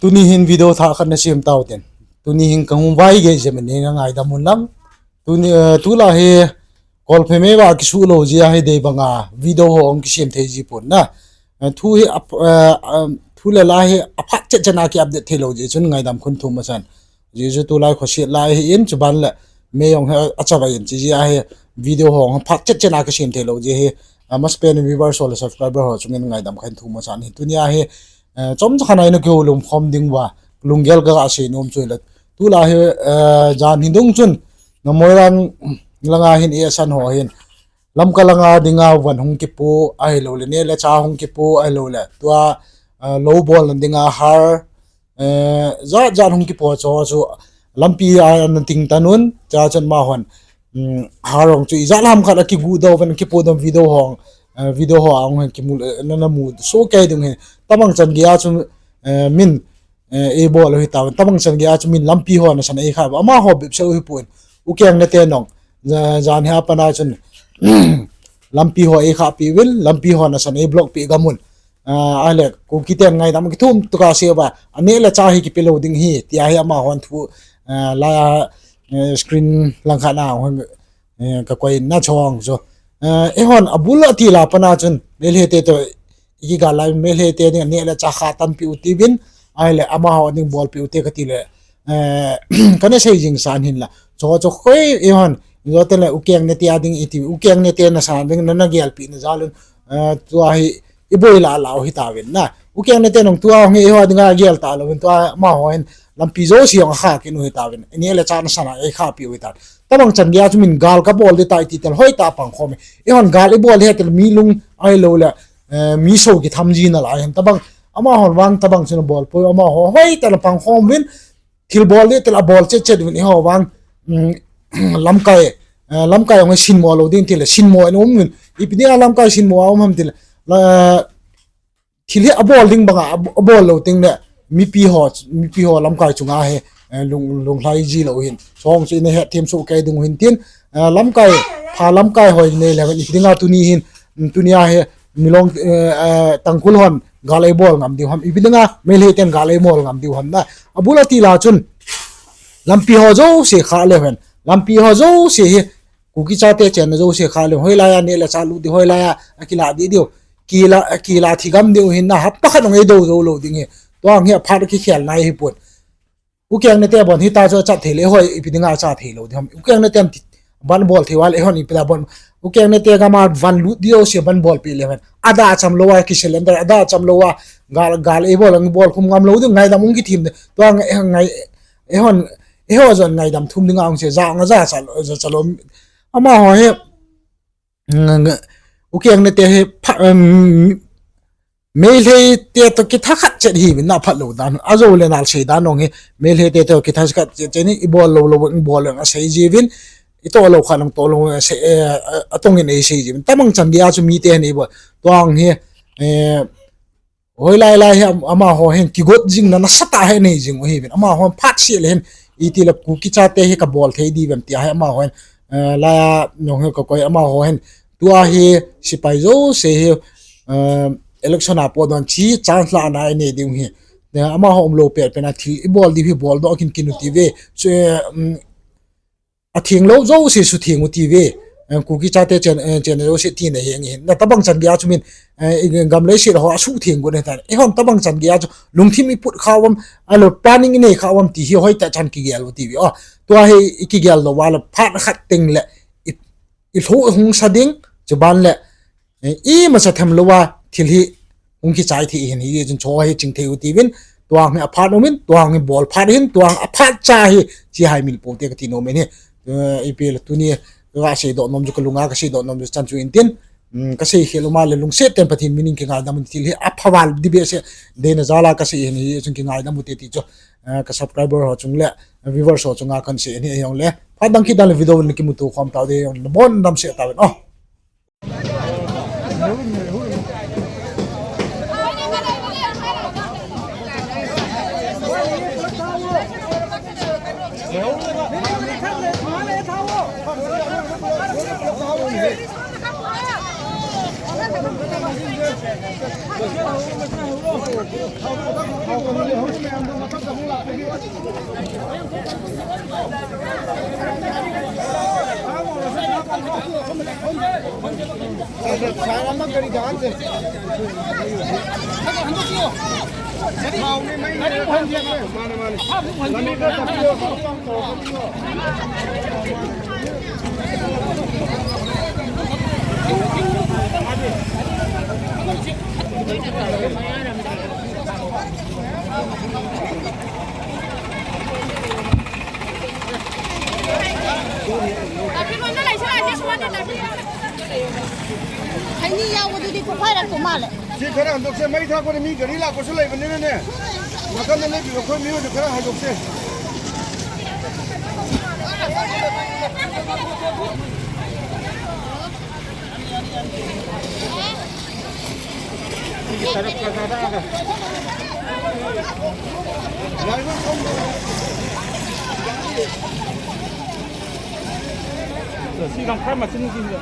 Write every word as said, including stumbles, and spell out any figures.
Tuni hin video thah khat na sem tau tin. Tuni hin ka hung vai gei jep in ngaidam un lang. Tuni, eh, tulai hi kolphe mei va kisu lou jeh a hi dei banga video ho hung kisem thei ji pon na. Eh, thu hi ap-, eh, um, thu le la hi aphat chet chet a ki update thei lou jeh chun ngaidam khun thum asan. Jeh chu tulai khoset lai hi in chuban le mei jong hi acha vai in chi jeh a hi video ho hung phat chet chet a kisem thei lou jeh hi. Amasapen in viewers ho le subscriber ho chungin ngaidam khat thum asan hi. Tuni a hi, eh, chomcha khat a ina kihoulim khom ding uva, lunggel ka ga sei nom chu le. Tulai hi, eh, jan hi dung chun, na Moirang langa hin e san ho hin. Lamka langa dinga van hung kipo, ahilou le neh le chah hung kipo, ahilou le. Tua, eh, lou bolna dinga har, eh, jat jat hung kipo chu chu lampi a na ting tan un, cha chun amahon, um, har hung chu ijat ham khat a kigu doh ven kipo doh video hung, eh, video ho a hung kimu, eh, na, na mu so kei dung hi. Tabang chan gei a chu, eh, min, eh, ei bol u hi tau. Tabang chan gei a chu min lampi ho na san ei kha. Amaho bep se u hi pon. U Keng ne te nong. Ja, jan hi a pat a chun lampi ho ei kha pi uvin, lampi ho na san ei block pi gam un. Ah, ahile, Kuki ten ngaidam kithum tuka se uva, a neh le chah hi kipe lou ding hi, tia hi amahon thu, ah, la, eh, screen lang khat na hon, eh, ka koi na chong chu. Eh, eihon abul atil a pat a chun, Meitei te toh, i kigal lai, Meitei te ding a neh le chah kha tampi u tiuvin, ahile, amaho ding bolpi u te ka ti le, eh, ka na sei jing san hin la. Chu chu khoi, eihon, jo te le, U Keng ne te a ding i ti, U Keng ne te na san ding, na na gelpi na jal un, eh, tua hi, i boi la la u hi tauvin na. U Keng ne te nong tua hung hi eiho dinga gel ta louvin tua amaho hin lampi jouse hung a kha kit u hi tauvin. I neh le chah na san a ei kha pi u hi ta. Tabang chan gei a chu min gal ka bol di ta i ti tel hoi ta pang khom. Eihon gal i bol di he tel mi lung ahilou le, eh, mi so kitham ji na lai hin tabang amahon vang tabang chun bol poi amaho hoi ta na pang khom uvin. Thil bol di tel a bol chet chet uvin eiho vang, um, lamkai, eh, lamkai hung sinmo lou ding thil sinmo in um uvin. Ipi dia lamkai sinmo a um ham ti le, la, thil hi abol ding banga ab-, abol lou ting le mipi ho, mipi ho lamkai chunga hi, eh, lung, lunglhai ji lou hin. Chong chu ina hetthem soh kei ding u hin tin, eh, lamkai, pha lamkai hoi nei le ipi dinga tuni hin, mm, tuni a hi Milong, eh, eh, Tangkhul hon gal ei bol ngam diu ham. Ipi dinga Meitei ten gal ei bol ngam diu ham na. Abul atil a chun lampi ho jouse kha leu hen. Lampi ho jouse hi Kuki chate chenna jouse kha leu. Hoilai a neh le chah lut di, hoilai a akila di diu. Kila, kila thi gam diu hin na hapta khat nong ei do jou lou ding hi. Tua hi aphat kikhel nai hi pon. U Keng ne te bon hi ta chu achat thei le hoi ipi dinga cha thei lou di ham. U Keng ne te an ti ban bol thei uva le hon ipi da bon. U Keng ne te gam a van lut di jouse ban bolpi le hen. Ada cham lou a ki cylinder, ada cham lou a gal, gal ei bol ang bol khum ngam lou di ngaidam ung kithim de. Tua ngai, ngai, eihon, eiho jon ngaidam thum dinga ung se ja nga ja cha lou, ja cha lou. Amaho hi, nga, nga, U Keng ne te hi pha, um, Meitei te toh kitha khat chet hi vin na phat lou dan. Ajo le nal sei dan nong hi. Meitei te toh kitha khat chet chet ni i bol lou lou, i bol lou a sei ji vin. I toh lou khat nong toh lou a sei, eh, atong in ei sei ji vin. Tabang chan gei a chu mi te hin i bol. Tua hi, eh, hoilai lai hi am-, amaho hin kigot jing na nasatah hi nei jing u hi vin. Amaho phat se le hin i ti le Kuki chate hi ka bol thei di vem tia hi amaho hin, eh, la nong hi ka koi amaho hin. Tua hi sipai jouse hi, eh, election a potdoh chi chance la na nei ding hi. Ne amaho um lou pet pen a thil i bol di hi bol doh kin kin u ti ve. So, eh, um, a theng lou jouse sutheng u ti ve. Eh, Kuki chate chen, eh, chen jouse ti na hi ngi hin. Na tabang chan gei a chu min, eh, i gam lei se ho a sutheng u ne ta. Eihon tabang chan gei a chu lungthim i put kha uvam, ahilou planning i nei kha uvam ti hi hoi ta chan kigel u ti ve. Oh, tua hi i kigel lou uva le phat khat teng le i, i lhu hung sa ding, chuban le, eh, i masa them lou a thil hi hung kichai thei hin hi chun chu hi ching thei u ti vin, tua hi aphat um in, tua hi bol phat hin, tua aphat cha hi chi hai mil po te ka ti nom in hi. Eh, ipi le tuni ka sei doh nom chu ka lunga ka sei doh nom chu chan chu in tin, mm, ka sei khel um a le lungset ten Pathen min in kingaidam un thil hi apha val di behseh deina jal a ka sei hin hi chun kingaidam u te ti chu, eh, ka subscriber ho chung le viewers ho chunga kan sei hin hi jong le. Phat dang kit dan le video in kimuto khom tau de jong le bon dam se tau in. Oh. ꯇꯥꯄꯤꯔꯣꯟꯗ ꯂꯩꯁꯤꯜꯂꯛꯑꯁꯦ, ꯁꯣꯝꯗ ꯇꯥꯄꯤꯔꯣꯟꯗ꯫ ꯍꯩꯅꯤ ꯌꯥꯎꯕꯗꯨꯗꯤ ꯄꯣꯛꯈꯥꯏꯔꯛꯇꯧ ꯃꯥꯜꯂꯦ꯫ ꯁꯤ ꯈꯔ ꯍꯟꯗꯣꯛꯁꯦ, ꯃꯩ ꯊꯥꯔꯛꯄꯗ ꯃꯤ ꯒꯥꯔꯤ ꯂꯥꯛꯄꯁꯨ ꯂꯩꯕꯅꯤꯅꯅꯦ, ꯅꯥꯀꯟꯗ ꯂꯦꯞꯄꯤꯕ ꯑꯩꯈꯣꯏ ꯃꯤꯑꯣꯏꯗ ꯈꯔ ꯍꯥꯏꯗꯣꯛꯁꯦ꯫ ꯁꯤ ꯂꯝꯈꯥꯏ ꯃꯆꯤꯟꯒꯤꯁꯤꯗ꯫